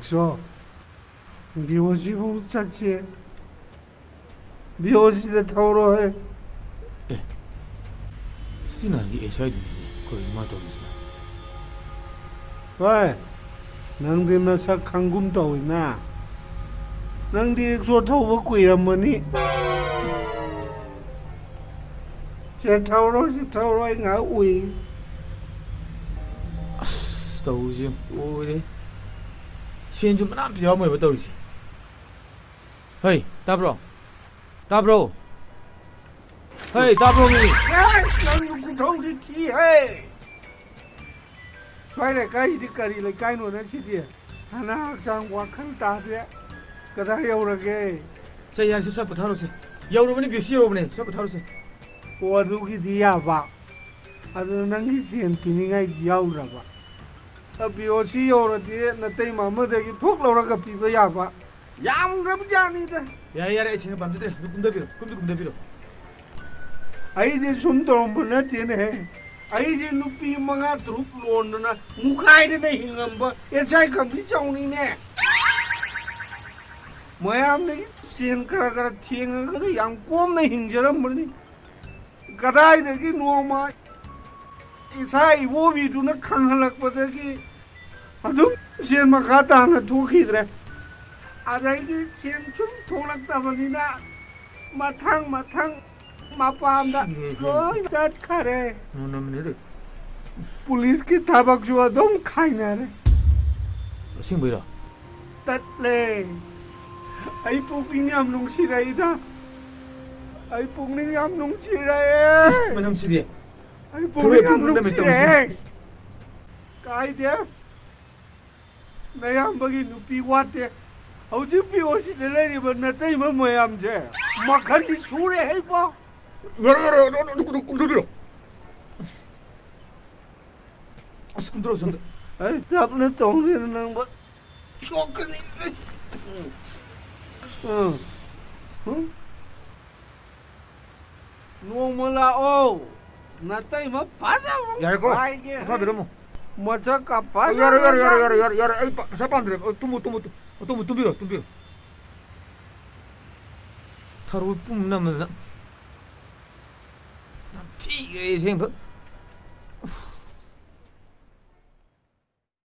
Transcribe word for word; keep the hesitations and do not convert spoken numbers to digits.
ꯁꯣ, B ꯑꯣ ꯁꯤꯕꯨ ꯆꯠꯁꯦ꯫ ꯕꯤ ꯑꯣ ꯁꯤꯗ ꯊꯧꯔꯣꯍꯦ꯫ ꯑꯦ, ꯁꯤ ꯅꯍꯥꯟꯒꯤ ꯑꯦꯁ ꯑꯥꯏꯗꯨꯅꯤꯅꯦ꯫ ꯀꯔꯤꯅꯣ ꯃꯥ ꯇꯧꯔꯝꯃꯤꯁꯤꯅ? ꯍꯣꯏ, ꯅꯪꯗꯤ ꯅꯁꯛ ꯈꯪꯒꯨꯝ ꯇꯧꯏꯅ꯫ ꯅꯪꯗꯤ ꯔꯤꯛꯁꯣ ꯊꯧꯕ ꯀꯨꯏꯔꯝꯃꯅꯤ꯫ ꯁꯦ, ꯊꯧꯔꯣ, ꯁꯤ ꯊꯧꯔꯣ, ꯑꯩ ꯉꯥꯏꯍꯥꯛ ꯎꯏ꯫ ꯑꯁ, ꯇꯧꯔꯤꯁꯦ ꯌꯦꯡꯉꯨ, ꯂꯣꯏꯔꯦ꯫ ꯁꯦꯟꯁꯨ ꯃꯅꯥ ꯑꯝꯇ ꯌꯥꯎꯔꯝꯃꯣꯏꯕ ꯇꯧꯔꯤꯁꯦ꯫ ꯍꯩ, ꯇꯥꯕ꯭ꯔꯣ? ꯇꯥꯕ꯭ꯔꯣ? ꯍꯩ, ꯇꯥꯕ꯭ꯔꯣ, ꯃꯤ? ꯑꯦ, ꯅꯪꯁꯨ ꯈꯨꯊꯧꯗꯤ ꯊꯤꯍꯦ꯫ ꯁ꯭ꯋꯥꯏ ꯂꯩꯀꯥꯏꯁꯤꯗꯤ ꯀꯔꯤ ꯂꯩꯀꯥꯏꯅꯣꯅꯦ ꯁꯤꯗꯤ? ꯁꯅꯥ ꯍꯛꯆꯥꯡ ꯋꯥꯈꯜ ꯇꯥꯗꯦ꯫ ꯀꯗꯥꯏ ꯌꯧꯔꯒꯦ? ꯁꯦ, ꯌꯥꯔꯦꯁꯦ, ꯁ꯭ꯋꯥꯏ ꯄꯣꯊꯥꯔꯣꯁꯦ꯫ ꯌꯧꯔꯕꯅꯤ, ꯕꯤ ꯑꯣ ꯁꯤ ꯌꯧꯔꯕꯅꯤ, ꯁ꯭ꯋꯥꯏ ꯄꯣꯊꯥꯔꯣꯁꯦ꯫ ꯑꯣ, ꯑꯗꯨꯒꯤꯗꯤ ꯌꯥꯕ꯫ ꯑꯗꯨ ꯅꯪꯒꯤ ꯁꯦꯟ ꯄꯤꯅꯤꯡꯉꯥꯏꯗꯤ ꯌꯥꯎꯗ꯭ꯔꯕ? ꯑ, ꯕꯤ ꯑꯣ ꯁꯤ ꯌꯧꯔꯗꯤ ꯅꯇꯩꯃ ꯑꯃꯗꯒꯤ ꯊꯣꯛ ꯂꯧꯔꯒ ꯄꯤꯕ ꯌꯥꯕ꯫ ꯌꯥꯝꯈ꯭ꯔꯕ ꯖꯥꯠꯅꯤꯗ꯫ ꯌꯥꯔꯦ, ꯌꯥꯔꯦ, ꯑꯩ ꯁꯦꯟ ꯄꯥꯝꯖꯗ꯭ꯔꯦ꯫ ꯑꯗꯨ ꯀꯨꯝꯊꯕꯤꯔꯣ, ꯀꯨꯝꯗꯤ ꯀꯨꯝꯊꯕꯤꯔꯣ꯫ ꯑꯩꯁꯦ ꯁꯨꯝ ꯇꯧꯔꯝꯕ ꯅꯠꯇꯦꯅꯦꯍꯦ꯫ ꯑꯩꯁꯦ ꯅꯨꯄꯤ ꯃꯉꯥ ꯇꯔꯨꯛ ꯂꯣꯟꯗꯅ ꯃꯨꯈꯥꯏꯗꯅ ꯍꯤꯡꯉꯝꯕ ꯑꯦꯁ ꯑꯥꯏ ꯀꯝꯕꯤ ꯆꯥꯎꯅꯤꯅꯦ꯫ ꯃꯌꯥꯝꯗꯒꯤ ꯁꯦꯟ ꯈꯔ ꯈꯔ ꯊꯦꯡꯉꯒꯗ ꯌꯥꯝ ꯀꯣꯝꯅ ꯍꯤꯡꯖꯔꯝꯕꯅꯤ꯫ ꯀꯗꯥꯏꯗꯒꯤ ꯅꯣꯡꯃ ꯏꯁꯥ ꯏꯕꯣꯕꯤꯗꯨꯅ ꯈꯪꯍꯜꯂꯛꯄꯗꯒꯤ ꯑꯗꯨꯝ ꯁꯦꯟ ꯃꯈꯥ ꯇꯥꯅ ꯊꯣꯛꯈꯤꯗ꯭ꯔꯦ꯫ ꯑꯗꯩꯗꯤ ꯁꯦꯟ ꯁꯨꯝ ꯊꯣꯛꯂꯛꯇꯕꯅꯤꯅ ꯃꯊꯪ ꯃꯊꯪ ꯃꯄꯥꯟꯗ ꯂꯣꯏ ꯆꯠꯈꯔꯦ꯫ ꯄꯨꯂꯤꯁꯀꯤ ꯊꯕꯛꯁꯨ ꯑꯗꯨꯝ ꯈꯥꯏꯅꯔꯦ꯫ ꯑꯁꯦꯡꯕꯩꯔꯣ? ꯇꯠꯂꯦ꯫ ꯑꯩ ꯄꯨꯛꯅꯤꯡ ꯌꯥꯝ ꯅꯨꯡꯁꯤꯔꯛꯏꯗ꯫ ꯑꯩ ꯄꯨꯛꯅꯤꯡ ꯌꯥꯝ ꯅꯨꯡꯁꯤꯔꯛꯑꯦ꯫ ꯃꯅꯝꯁꯤꯗꯤ꯫ ꯑꯩ ꯊꯣꯛꯑꯦ, ꯄꯨꯛꯅꯤꯡ ꯌꯥꯝ ꯊꯣꯛꯑꯦ, ꯅꯝꯃꯦ ꯅꯨꯡꯁꯤꯔꯛꯑꯦ꯫ ꯇꯧꯔꯤꯁꯦ꯫ ꯀꯥꯏꯗꯦ꯫ ꯅꯌꯥꯝꯕꯒꯤ ꯅꯨꯄꯤ ꯋꯥꯠꯇꯦ꯫ ꯍꯧꯖꯤꯛ ꯄꯤ ꯑꯣ ꯁꯤꯗ ꯂꯩꯔꯤꯕ ꯅꯇꯩꯃ ꯃꯌꯥꯝꯁꯦ ꯃꯈꯜꯗꯤ ꯁꯨꯔꯦ ꯍꯩꯕꯣ꯫ ꯌꯥꯔꯦ, ꯌꯥꯔꯦ, ꯌꯥꯔꯦ, ꯌꯥꯔꯦ, ꯌꯥꯔꯦ, ꯌꯥꯔꯦ꯫ ꯑꯁ, ꯀꯨꯝꯊꯔꯛꯑꯣ, ꯁꯣꯝꯗ꯫ ꯑꯩ ꯇꯞꯅ ꯇꯧꯅꯤꯅ ꯅꯪꯕ ꯁꯣꯛꯀꯅꯤ꯫ ꯎꯝ꯫ ꯎꯝ꯫ ꯅꯣꯡꯃ ꯂꯥꯛꯑꯣ꯫ ꯅꯇꯩꯃ ꯐꯖꯕ ꯑꯃ ꯌꯥꯔꯦꯀꯣ? ꯄꯥꯏꯒꯦ꯫ ꯄꯣꯊꯥꯕꯤꯔꯝꯃꯣ꯫ ꯃꯁꯛ ꯀ ꯐꯖꯔꯦ꯫ ꯌꯥꯔꯦ, ꯌꯥꯔꯦ, ꯌꯥꯔꯦ, ꯌꯥꯔꯦ, ꯌꯥꯔꯦ, ꯌꯥꯔꯦ, ꯑꯩ ꯄ-, ꯄꯩꯁꯥ ꯄꯥꯝꯗ꯭ꯔꯦ꯫ ꯑ, ꯇꯨꯝꯃꯨ, ꯇꯨꯝꯃꯨ, ꯇꯨꯝꯃꯨ꯫ ꯑ, ꯇꯨꯝꯃꯨ, ꯇꯨꯝꯕꯤꯔꯣ, ꯇꯨꯝꯕꯤꯔꯣ꯫ ꯊꯔꯣꯏ ꯄꯨꯝ ꯅꯝꯗꯅ꯫ ꯌꯥꯝ ꯊꯤꯈ꯭ꯔꯦ ꯑꯁꯦꯡꯕ꯫